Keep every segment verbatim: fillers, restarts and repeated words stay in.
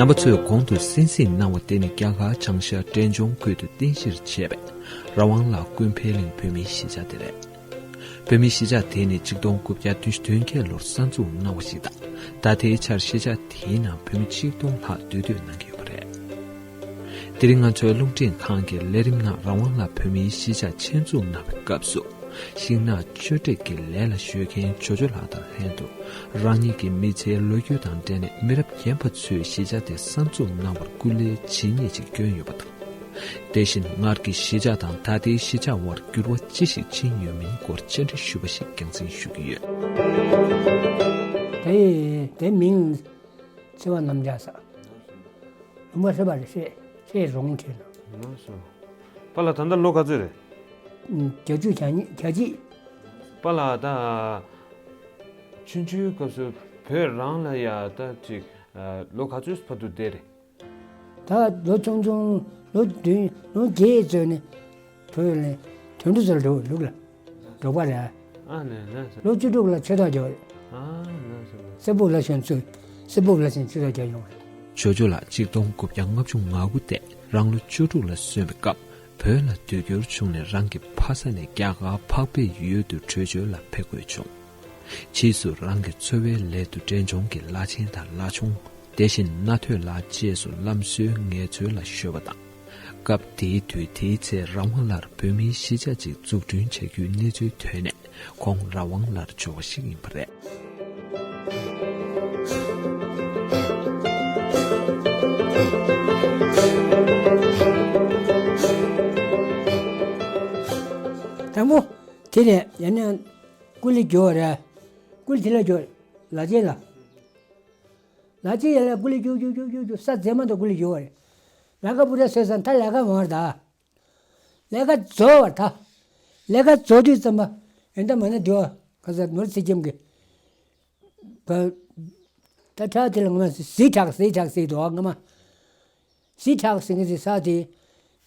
རྣམ་པ་ཚོས་གོང་དུ་གསན་གཟིགས་གནང་བ་དེ་ནི་རྒྱ་གར་བྱང་ཤར་འབྲས་ལྗོངས་ཁུལ་དུ་རྟེན་གཞིར་བྱས་པའི་ར་ཝང་ལ་ཀུན་ཕན་གླིང་བོད་མིའི་གཞིས་ཆགས་དེ་རེད། བོད་མིའི་གཞིས་ཆགས་དེ་ནི་ཆིག་སྟོང་དགུ་བརྒྱ་བདུན་ཅུ་དོན་བརྒྱད་ལོར་གསར་འཛུགས་གནང་བ་ཞིག་དང་། ད་ལྟའི་ཆར་གཞིས་ཆགས་དེའི་ནང་བོད་མི་ཆིག་སྟོང་ལྷག་འདུས་སྡོད་གནང་གི་ཡོད་པ་རེད། དེ་རིང་ང་ཚོའི་རླུང་འཕྲིན་ཁང་གི་ལས་རིམ་ནང་ར་ཝང་ལ་བོད་མིའི་གཞིས་ཆགས་ཆེད་འཛུགས་གནང་བའི་སྐབས་སུ། ཤིང་ནགས་གཅོད་འབྲེག་གི་ལས་ལ་གཞོལ་མཁན་ཇོ་ཇོ་ལགས་དང་ལྷན་དུ། རང་ཉིད་ཀྱི་མི་ཚེའི་ལོ་རྒྱུས་དང་འབྲེལ་ནས་མི་རབས་རྒན་པ་ཚོས་གཞིས་ཆགས་དེ་གསར་འཛུགས་གནང་བར་སྐུ་ལས་ཇི་སྙེད་ཅིག་བསྐྱོན་ཡོད་པ་དང་། དེ་བཞིན་སྔར་གྱི་གཞིས་ཆགས་དང་ད་ལྟའི་གཞིས་ཆགས་དབར་འགྱུར་བ་ཅི་ཞིག་ཕྱིན་ཡོད་མིན་སྐོར་བཅར་འདྲི་ཞུས་པ་ཞིག་རྒྱང་སྲིང་ཞུ་གི་ཡོད། དེ་དེ་མིང་ཚེ་དབང་རྣམ་རྒྱལ་ཟེར། ལུང་པ་ཧྲི་པ་རེད། ཧྲེ་ཧྲེ་རོང་ཁྲེ་ལ། ལགས་སོ། པཱ་ལགས་ད་ལྟ་ལོ་ག་ཚོད་རེད། བརྒྱད་ཅུ་གྱ་གཉིས་གྱ་གཅིག་པཱ་ལགས་ད་ཆུང་ཆུང་སྐབས་སུ་བོད་རང་ལ་ཡ་ད་ཅིག་ལོ་ག་ཚོད་བར་དུ་བསྡད་རེད། ད་ལོ་ཆུང་ཆུང་ལོ་བདུན་ལོ་བརྒྱད་ཚོད་ནས་བོད་ལ་དོན་གྲུབ་ཚོར་འགྲོ་ལུགས་ལ་འགྲོ་པ་རེད། ཨ་ནས་ལགས་སོ། ལོ་བཅུ་དྲུག་ལ་ཆོས་ཐོག་རྒྱག་རེད། ཨ་ལགས་སོ་ལགས། སེ་སྦུག་ལ་ཞོན་ཚུལ་སེ་སྦུག་ལ་ཞོན་ཆོས་ཐོག་རྒྱག་ཡོང་རེད། ཇོ་ཇོ་ལགས་ཆིག་སྟོང་དགུ་བརྒྱ་ལྔ་བཅུ་ང་དགུ་སྟེ་རང་ལོ་བཅུ་དྲུག་ལ་སོན་པའི་སྐབས་བོད་ལ་དུས་འགྱུར་བྱུང་ནས་རང་གི་ཕ་ས་ནས་རྒྱ་གར་འཕགས་པའི་ཡུལ་དུ་བྲོས་བྱོལ་ལ་ཕེབས་དགོས་བྱུང་། ཕྱིས་སུ་རང་གི་འཚོ་བའི་སླད་དུ་འབྲས་ལྗོངས་ཀྱི་བླ་ཆེན་དང་བླ་ཆུང་། དེ་བཞིན་རྣ་ཐོས་ལགས་བཅས་སུ་བླ་མའི་ངལ་རྩོལ་ལ་གཞོལ་བ་དང་། སྐབས་དེའི་དུས་དེའི་ཚེ་ར་ཝང་ལར་བོད་མིའི་གཞིས་ཆགས་ཅིག་འཛུགས་སྐྲུན་བྱ་རྒྱུའི་གནས་ཚུལ་ཐོན་ནས་ཁོང་ར་ཝང་ལར་འབྱོར་བ་ཞིག་ཡིན་པ་རེད། དང་པོ་དེ་ནས་ཡང་ན་སྐུ་ལས་བསྐྱོན་པ་རེད། སྐུ་ལས་དེ་ལ་བསྐྱོན། ལ་རྒྱལ་ལ། ལ་རྒྱལ་ཡར་ལ་སྐུ་ལས་རྒྱུག་རྒྱུག་རྒྱུག་རྒྱུག་རྒྱུག་ས་མཛེས་མ་དང་སྐུ་ལས་རྒྱུག་བ་རེད། ལས་ཀ་པུ་ར་སོས་ཙང་ད་ལས་ཀ་མང་བར་ད། ལས་ཀ་རྫོགས་བར་ད། ལས་ཀ་རྫོགས་དུས་ཙམ་པ་ཡོན་ཏན་མ་ནི་འདུག་ག་ས་ནོར་ཚིག་ཁྱིམ་གི། ད་ཁྲག་དེ་ལ་ངོ་མ་ཟི་ཁྲག་ཟི་ཁྲག་ཟི་འདུག་ངོ་མ། ཟི་ཁྲག་ཟི་ངི་ཟི་ས་དེ། དེ་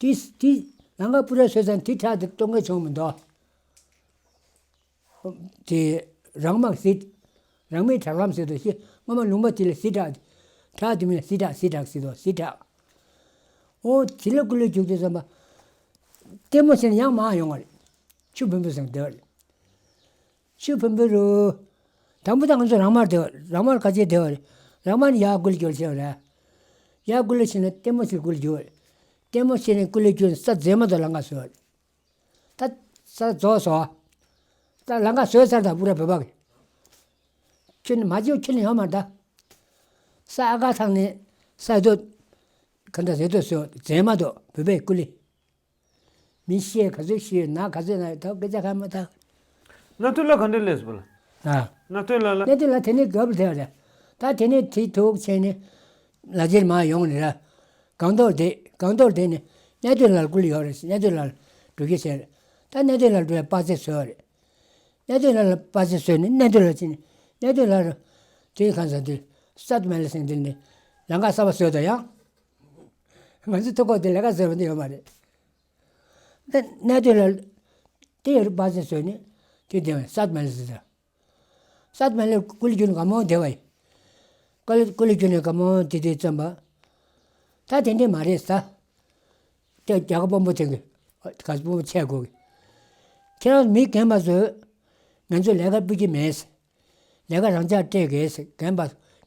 དེ་ལས་ཀ་པུ་ར་སོས་ཙང་དེ་ཁྲག་དེ་གཏོང་མཁན་བྱུང་མི་འདུག་དེ་རང་མག་ཟི། རང་མིའི་དྲ་ལམ་ཟེར་དུ་ཞེས་སྔོན་མ་ལུང་པ་དེ་ལ་ཟི་དྲག་དྲག་དེ་མིན་ལ་ཟི་དྲག་ཟི་དྲག་ཟེར་དུ་ཟི་དྲག་འོ་དེ་ལ་སྐུ་ལས་རྒྱུག་དུས་ཙམ་པ། ལྟད་མོ་བྱས་ནས་ཡང་མར་ཡོང་བ་རེད། ཆུ་བོན་པོ་ཟེར་བསྡད་པ་རེད། ཆུ་བོན་པོ་རུ། དང་པོ་ད་ང་ཚོ་རང་མར་བསྡད་པ་རེད། རང་མར་ཁ་ཆེ་བསྡད་པ་རེད། རང་མར་ཡར་སྐུ་ལས་རྒྱུག་བྱས་པ་རེད། ཡར་སྐུ་ལས་ཕྱིན་ནས་ལྟད་མོ་བྱས་སྐུ་ལས་རྒྱུག་པ་རེད། ལྟད་མོ་བྱས་ནས་སྐུ་ལས་རྒྱུག་ནས་ས་མཛེས་མ་དང་ལམ་ཁ་བཟོས་པ་རེད། ད་ས་རྫོགས་སོང་། ད་ལམ་ཁ་བཟོས་ཚར་དང་པུ་ར་བོད་པ་གི། ཁྱོད་ནི་མ་བྱེད་ཁྱོད་ནི་ཡོང་མ་ད། ས་ཨ་ཀ་ཐང་ནས་ས་རྡོ། ག་འདྲ་རེད་དོ་བཟོས་མཛེས་མ་དང་བོད་པའི་སྐུ་ལས། མི་ཤེས་ག་ཚོད་ཤེས་ན་ག་ཚོད་ན་ད་སྐད་ཆ་ཁ་མ་ཐག་རྣ་ཐོས་ལ་ག་འདྲ་སླེབས་སོང་ལ། ཨ། རྣ་ཐོས་ལ་ལ། རྣ་ཐོས་ལ་དེ་ནས་རྒྱབ་ལ་དེ་བ་རེད། ད་དེ་ནས་དེ་ཐུག་ཆེན་ནས་ལ་རྗེར་མ་ཡོང་ནས་ར། སྒང་ཏོག་དེ་སྒང་ཏོག་དེ་ནས་རྣ་ཐོས་ལ་སྐུ་ལས་ཡོད་རེད། རྣ་ཐོས་ལ་འགྲོ་གི་བྱས་རེད། ད་རྣ་ཐོས་ལ་འགྲོ་བའི་པ་ཚེ་བཟོས་རེད། རྣ་ཐོས་ལ་ལ་པ་ཚེ་བཟོས་ནས་རྣ་ཐོས་ལ་ཕྱིན་ནས་རྣ་ཐོས་ལ་ར། དེ་གང་ཟག་དེ་སད་མ་ལ་སེང་དེ་ནས་ལམ་ཁ་གསར་པ་བཟོས་དང་ཡང་། ང་ཚོ་ཐུག་གོ་དེ་ལས་ཀ་བཟོས་པ་འདི་ཡོད་མ་རེད། འདི་གནས་དུས་ལ། དེ་ཡར་པ་ཚེ་བཟོས་ནས་དེ་བདེ་བའི་སད་མ་ལ་ཟེར། སད་མ་ལ་ཀུ་ལི་རྒྱུན་ག་མོ་བདེ་བ་ཡི། ཀུ་ལི་ཀུ་ལི་རྒྱུན་ག་མོ་དེ་དེ་བརྩམས་པ། ད་དེ་འདྲས་མ་རེད་ས། དེ་རྒྱ་གར་དཔོན་པོ་དེ་གི་ག་དཔོན་པོ་ཆས་དགོས་གི། ཁྱེད་རང་མི་རྒན་པ་ཚོས་ང་ཚོ་ལས་ཀ་སྤྲོད་ཀྱི་མེད། ལས་ཀ་རང་འཇགས་སྤྲད་དགོས་ཟེར། རྒན་པ་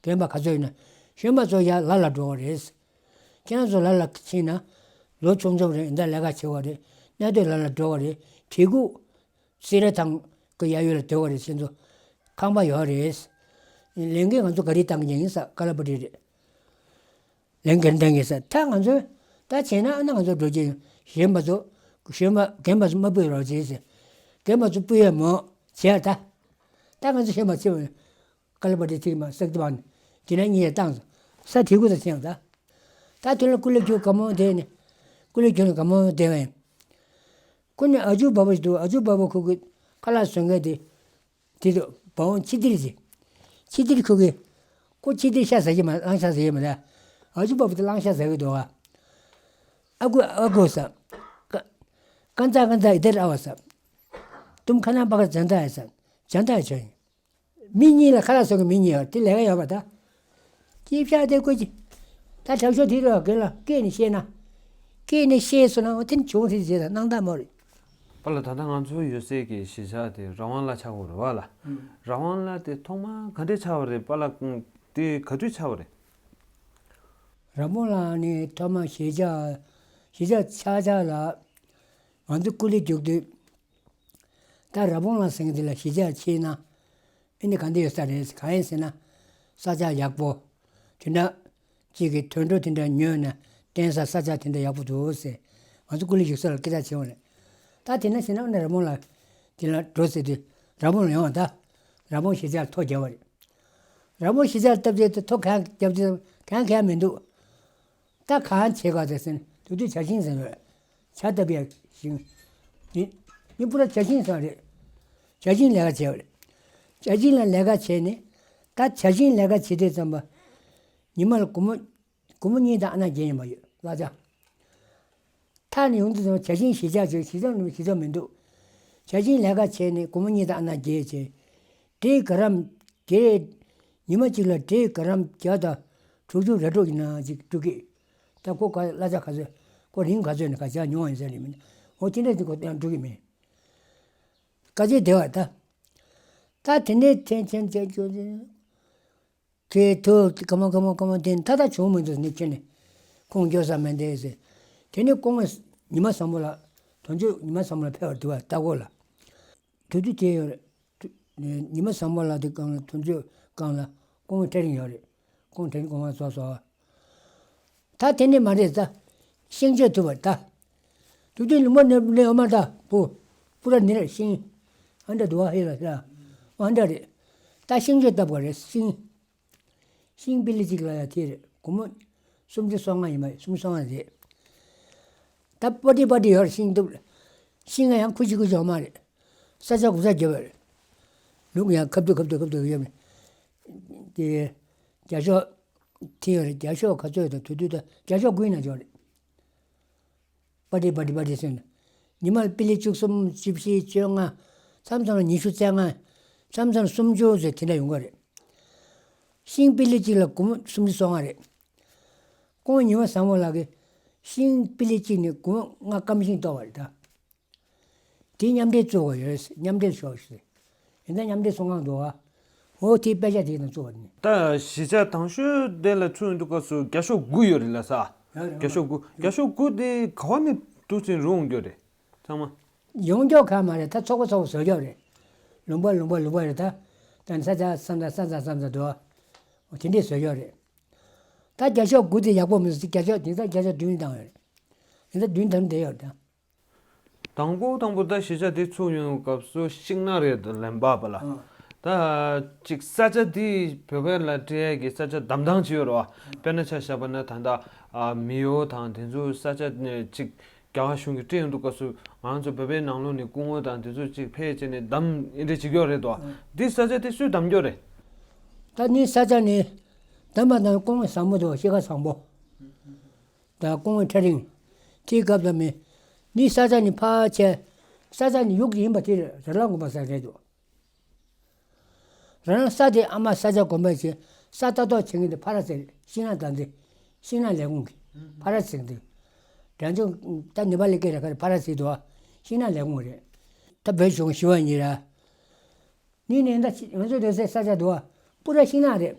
རྒན་པ་ག་ཚོད་ཡིན་ན་གཞོན་པ་ཚོ་ཡར་ལ་ལ་འགྲོ་བ་རེད་ཟེར། ཁྱེད་རང་ཚོ་ལ་ལ་ཕྱིན་ན་ལོ་ཆུང་ཆུང་རེད། ཡིན་ད་ལས་ཀ་བྱེད་བ་རེད། གནས་སྡོད་ལ་ལ་འགྲོ་བ་རེད། གྲི་གུ་སི་ར་ཐང་གི་གཡས་གཡོན་ལ་སྡོད་བ་རེད། ཁྱེད་ཚོ་ཁང་པ་ཡོད་རེད་ཟེར། ལས་འགན་ང་ཚོ་ག་རེ་བཏང་གི་ཡིན་ཟེར། ཀ་ལ་པ་ཏི་རེད། ལན་འགན་ལྡན་གྱི་ཟེར། ད་ང་ཚོས་ད་བྱས་ན་ཨ་ན་ང་ཚོ་འགྲོ་རྒྱུ་ཡིན། གཞོན་པ་ཚོ་གཞོན་པ་རྒན་པ་ཚོ་མ་སྤུད་རོགས་བྱེད་ཟེར། རྒན་པ་ཚོ་སྤུད་ཡས་མོ་བྱས་ད། ད་ང་ཚོ་ཤེས་མ་ཚེ་བ་ཀ་ལ་པ་ཏི་ཐིག་མ་སག་ཏི་བ་ནི་དེ་ན་གཉིས་བཏང་སོང་། ས་དེ་གུ་ད་ཅིང་ད། ད་དེ་ལ་ཀུ་ལེ་ཁྱུ་ག་མོ་དེ་ནི། ཀུ་ལེ་ཁྱུ་ནི་ག་མོ་དེ་བ་ཡིན། ཁོ་ནི་ཨ་ཇུ་བ་བོ་ཞིག་འདུག་ཨ་ཇུ་བ་བོ་ཁོ་གི་ཁ་ལག་བཟོ་མཁན་དེ། དེ་དུ་བ་བོ་ཆི་ཏིར་ཟེར། ཆི་ཏིར་ཁོ་གི། ཁོ་ཆི་ཏིར་ཤ་ཟ་གི་མ་གླང་ཤ་ཟ་གི་མ་ད། ཨ་ཇུ་བ་བོ་དེ་གླང་ཤ་ཟ་གི་འདུག་ཨ། ཨ་ཁུ་ཨ་ཁུ་ས། ཀ་ཀ་ཛ་ཀ་ཛ་ཨི་དར་ཨ་བ་ས། ཏུམ་ཁ་ན་པ་ཀ་ཛན་ད་ཨི་ས། ཛན་ད་ཨི་ཆོས་ཡིན། མི་གཉིས་ལ་ཁ་ལག་བཟོ་གི་མི་གཉིས་ཡོད་དེ་ལས་ཀ་ཡོད་པ་ད། སྐྱིད་ཤག་དེ་ཀོ་ཅི། ད་དྲག་ཤོས་དེ་རོ་གན་ལ་སྐད་ནས་བཤད་ན། སྐད་ནས་བཤད་སོང་ན་འོ་དེ་ནི་བྱུང་ཟེར་བྱས་ད་སྣང་དག་མོ་རེད། པཱ་ལགས། ད་ལྟ་ང་ཚོ་ཡོད་སའི་གི་གཞིས་ཆགས་དེ་ར་ཝང་ལ་ཆགས་ཡོད་རེད་པཱ་ལགས། ར་ཝང་ལ་དེ་ཐོག་མ་ག་འདྲས་ཆགས་པ་རེད་པཱ་ལགས། དེ་ག་དུས་ཆགས་པ་རེད། ར་ཝང་ལ་ནི་ཐོག་མ་གཞིས་ཆགས། གཞིས་ཆགས་ཆགས་ཆགས་ལ། ང་ཚོ་སྐུ་ལས་རྒྱུག་དུས། ད་ར་ཝང་ལ་ཟེར་མཁན་དེ་ལ་གཞིས་ཆགས་ཕྱེ་ན། ཨེ་ནི་ག་འདྲ་ཡོད་ས་རེད། གང་ཡིན་ཟེར་ན། ས་ཆ་ཡག་པོ། དེ་འདྲ། གཅིག་གི་དུད་འགྲོ་དེ་འདྲ་ཉོས་ནས་བསྟེན་ས་ས་ཆ་དེ་འདྲ་ཡག་པོ་འདུག་ཟེར། ང་ཚོ་སྐུ་ལས་བཞུགས་ས་ལ་སྐད་ཆ་བྱས་པ་རེད། ད་དེ་ན་ཟེར་ན་ཨ་ནི་ར་ཝང་ལ། དེ་ལ་འགྲོ་ཟེར་དུས། ར་ཝང་ལ་ཡོང་བ་ད། ར་ཝང་གཞིས་ཆགས་ལ་ཐོ་བརྒྱབ་པ་རེད། ར་ཝང་གཞིས་ཆགས་ལ་སྟབས་བདེ་ཐོ་གང་བརྒྱབ་དུས་གང་གང་མི་འདུག་ད་གང་བྱེད་ག་དེ་ཟེར་ན་དེ་དུས་བྱ་ཤིང་ཟེར་བས། བྱ་བཏབ་ཡག་ཤིང་། ནི། ནི་པུ་ར་བྱ་ཤིང་ཟེར་བ་རེད། བྱ་ཤིང་ལས་ཀ་བྱས་པ་རེད། བྱ་ཤིང་ལ་ལས་ཀ་བྱས་ནས། ད་བྱ་ཤིང་ལས་ཀ་བྱེད་དུས་ཙམ་པ། ཉི་མ་ལ་སྒོར་མོ། སྒོར་མོ་གཉིས་དང་ཨ་ན་བརྒྱད་ཡིན་པ་ཡོད་གླ་ཆ། ཐག་ནས་ཡོང་དུས་ཙམ་པ་བྱ་ཤིང་གཞིས་ཆགས་བྱས་གཞིས་ཆགས་ནས་གཞིས་ཆགས་མི་འདུག་བྱ་ཤིང་ལས་ཀ་བྱས་ནས་སྒོར་མོ་གཉིས་དང་ཨ་ན་བརྒྱད་བྱས། འབྲས་ག་རམ་བརྒྱད། ཉི་མ་གཅིག་ལ་འབྲས་ག་རམ་བརྒྱ་དང་དྲུག་ཅུ་རེ་དྲུག་ཡིན་ན་ཅིག་སྤྲོད་ཀྱི། ད་ཁོ་ག་གླ་ཆ་ག་ཚོད། ཁོ་རིན་ག་ཚོད་ནས་ག་ཚོད་ཉོ་བ་ཡིན་ས་རེད་མིན། འོ་དེ་འདྲ་ཅིག་ཁོ་ཡང་སྤྲོད་ཀྱི་མིན། དཀའ་སྤྱད་བདེ་བ་ད། ད་དེ་འདྲའི་འཐེན་འཐེན་འཐེན་བྱུང་། དེ་ཐུག་ཀ་མ་ཀ་མ་ཀ་མ་དེ་ད་ད་བྱུང་མི་འདུག་ནི་ཁྱེད་ནི། ཁོང་སྐྱོ་ས་མེད་འདས་ཟེར། དེ་ནི་ཁོང་ཉི་མ་བཟང་པོ་ལ། དོན་གཅོད་ཉི་མ་བཟང་པོ་ལ་ཕེབས་པར་འདུག་བ་ལྟ་སྐོར་ལ། དུས་ཚོད་དེ་ཡོད་རེད། ཉི་མ་བཟང་པོ་ལ་དེ་གང་ལ་དོན་གཅོད་གང་ལ་ཁོང་ཁྲེ་རིང་ཡོད་རེད། ཁོང་ཁྲེ་རིང་གོང་མ་ཚོགས་སོ། ད་དེ་ནི་མ་རེད་ད། ཤིང་གཅོད་ཐུབ་པ་ད། དུས་ཚོད་ལུང་པ་ནི་ནི་ཡོད་མ་ད་བུ། པུ་ར་ནི་རེད་ཤིང་། ཨ་འདྲ་འདུག་བ་ཧེ་ལ་ཧེ་ལ། ཨ་འདྲ་རེད། ད་ཤིང་གཅོད་བཏབ་པ་རེད་ཤིང་། ཤིང་པི་ལི་གཅིག་ལ་ཡ་དེ་རེད་སྒོར་མོ། སུམ་ཅུ་སོ་ལྔ་ཡིན་པ་སུམ་ཅུ་སོ་ལྔ་རེད། ད་པ་ཏི་པ་ཏི་ཡོད་རེད་ཤིང་འདུག་ཤིང་ང་ཡང་ཁུ་ཅི་ཁུ་ཅི་ཡོད་མ་རེད། ས་ཆ་གུ་ས་རྒྱབ་པ་རེད། ལུག་ཡང་ཁབ་ཏུ་ཁབ་ཏུ་ཁབ་ཏུ་ཡོད་མེད། དེ། རྒྱ་ཤོག་དེ་ཡོད་རེད་རྒྱ་ཤོག་ག་ཚོད་ཡོད་དང་དུས་དུས་ད་རྒྱ་ཤོག་དགུའི་ནང་ཡོད་རེད། པ་ཏི་པ་ཏི་པ་ཏི་ཟེར་ནས། ཉི་མ་ལ་པི་ལི་བཅུ་གསུམ་བཅུ་བཞི་བཅོ་ལྔ། མཚམས་མཚམས་ལ་ཉི་ཤུ་རྩ་ལྔ། མཚམས་མཚམས་ལ་སུམ་ཅུ་ཟེར་དེ་འདྲ་ཡོང་གི་རེད། ཤིང་པི་ལི་གཅིག་ལ་སྒོར་མོ་སུམ་ཅུ་སོ་ལྔ་རེད། ཁོང་ཉི་མ་བཟང་པོ་ལགས་ཀྱིས། ཤིང་པི་ལི་གཅིག་ནས་སྒོར་མོ་ལྔ་སྐམ་ཤིང་གཏོར་བ་རེད་ད། དེ་མཉམ་འབྲེལ་བཙུགས་པ་ཡོད་རེད་མཉམ་འབྲེལ་ཤོག་ཞུ། ཡིན་ད་མཉམ་འབྲེལ་ཚོང་ཁང་འདུག་བ། འོ་དེའི་དཔེ་ཆ་དེ་ནང་བཙུགས་པ་ནི། ད་གཞིས་ཆགས་དང་ཤོས་དེ་ལ་ཚུད་འདུག་སྐབས་སུ་རྒྱ་ཤོག་དགུ་ཡོད་རེད་ལ་ས། རྒྱ་ཤོག་དགུ་རྒྱ་ཤོག་དགུ་དེ་ག་བ་ནས་འདུག་ཟིན་རུང་འགྱོ་རེད། ཚང་མ། ཡོང་འགྱོ་ག་མ་རེད་ད་ཚོགས་པ་ཚོགས་པ་བཟོ་འགྱོ་རེད། ལུང་པ་ལུང་པ་ལུང་པ་རེད་ད། ད་ས་ཆ་བསམ་ས་ས་ས་བསམ་ས་འདུག་བ། དེ་འདྲས་བཟོ་འགྱོ་རེད། ད་རྒྱ་ཤོག་དགུ་དེ་ཡག་པོ་མི་འདུག་རྒྱ་ཤོག་དེང་སང་རྒྱ་ཤོག་བདུན་བཏང་ཡོད་རེད། དེང་སང་བདུན་དམ་བསྡད་ཡོད་རེད་ད། དང་པོ་དང་པོ་ད་གཞིས་ཆགས་འདི་ཚུགས་ཡོང་སྐབས་སུ་ཤིང་ནགས་རེད་ལན་པ་པ་ལ། ཨང་། ད་ཅིག་ས་ཆ་འདི་བོད་པ་ལ་སྤྲད་ཡས་ཀྱི་ས་ཆ་འདམ་ཐང་ཅིག་ཡོད་རེད་བ། དཔེར་ན་ཆ་བཞག་པ་ན་ད་ལྟ་ཨ་མེའོ་དང་དེ་ཚོ་ས་ཆ་ནས་ཅིག་རྒྱ་གར་གཞུང་གིས་སྤྲད་ཡོང་དུས་སྐབས་སུ་ང་ཚོ་བོད་པའི་ནང་ལོགས་ནས་སྐུ་ངོ་དང་དེ་ཚོ་ཅིག་ཕེབས་བྱས་ནས་འདམ་ཨེ་འདྲ་ཅིག་ཡོད་རེད་དོ། ཨང་། འདི་ས་ཆ་དེ་སུས་འདམ་རྒྱུ་རེད། ད་ནི་ས་ཆ་ནི་འདམ་པ་དང་སྐུ་ངོ་བཟང་པོ་དང་གཤིས་ཀ་བཟང་པོ། ད་སྐུ་ངོ་ཁྲ་རིང་། དེའི་སྐབས་ལ་མི། ནི་ས་ཆ་ནི་ཕ་ཆེ། ས་ཆ་ནི་ཡུག་ཡིན་པ་དེ་ར་ལ་ངོ་མ་ས་རེད་འདུག་ར་ལ་ས་དེ་ཨ་མ་ས་ཆ་དགོན་པ་ཆེ། ས་ལྟ་རྟོག་བྱེད་མཁན་དེ་ཕ་ར་ཟེར་ཤིང་ནགས་དང་དེ། ཤིང་ནགས་ལས་ཁུངས་ཀྱི་ཕ་ར་ཟེར་འདུག་དྲན་ཆུང་ད་ནི་པ་ལི་སྐད་ར་ཁ་རེ་ཕ་ར་ཟེར་འདུག་ཤིང་ནགས་ལས་ཁུངས་རེད། ད་བོད་གཞུང་ཞུ་བ་ཡིན་ར། ནི་ནི་ཡིན་ད་ང་ཚོ་སྡོད་སའི་ས་ཆ་འདུག་ཨ། པུ་ར་ཤིང་ནགས་རེད།